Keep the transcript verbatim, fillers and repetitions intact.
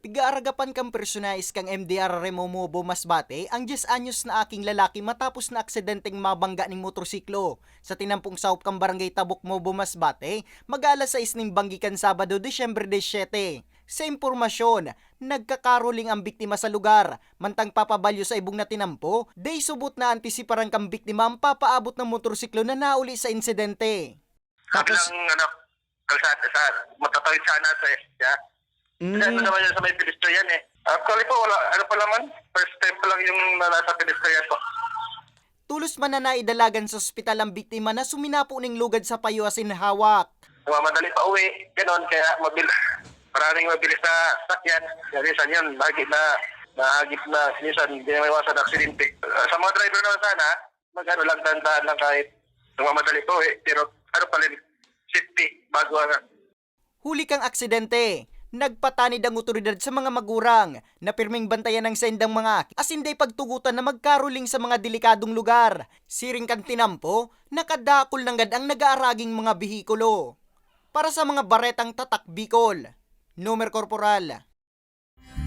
Pigaaragapan kan personahe kan M D R R M Mobo Masbate ang diyes anyos na aking lalaki matapos na aksidenteng mabangga nin motorsiklo sa tinampong sahop kan Barangay Tabok Mobo Masbate, mag-aalas sais nin banggi kan Sabado, Disyembre disisyete. Sa impormasyon, nagka-caroling ang biktima sa lugar, mantang papabalyo sa ibong na tinampo, dai subot na antisiparan kan biktima ang papaabot na motorsiklo na nauli sa insidente. Tapos, kabilang ano, kalsada, sa matatawid sana sa S T A. Kasi ano Mm. naman yun sa may pedestrian eh. Actually po, wala, ano pa naman, first time pa lang yung na nasa pedestrian po. Tulos man na naidalagan sa ospital ang biktima na suminapo ning lugad sa payo asin hawak. Nagmamadali pa uwi, ganon, kaya mabil maraming mabilis na sakyan. Kaya minsan yun, lagi na nahagip na, minsan hindi na maiwasan na aksidente. Ah, sa mga driver naman sana, mag-ano lang, dahan-dahan lang kahit nagmamadali pa uwi, pero ano pa rin, safety, bago ano. Huli kang aksidente, nagpatanid ang otoridad sa mga magurang na pirming bantayan ang saindang mga aki asin dai pagtugotan na magkaroling sa mga delikadong lugar. Siring kan tinampo, nakadakul nanggad ang nag-aaraging mga behikulo. Para sa mga baretang Tatak Bicol, Nomer Corporal,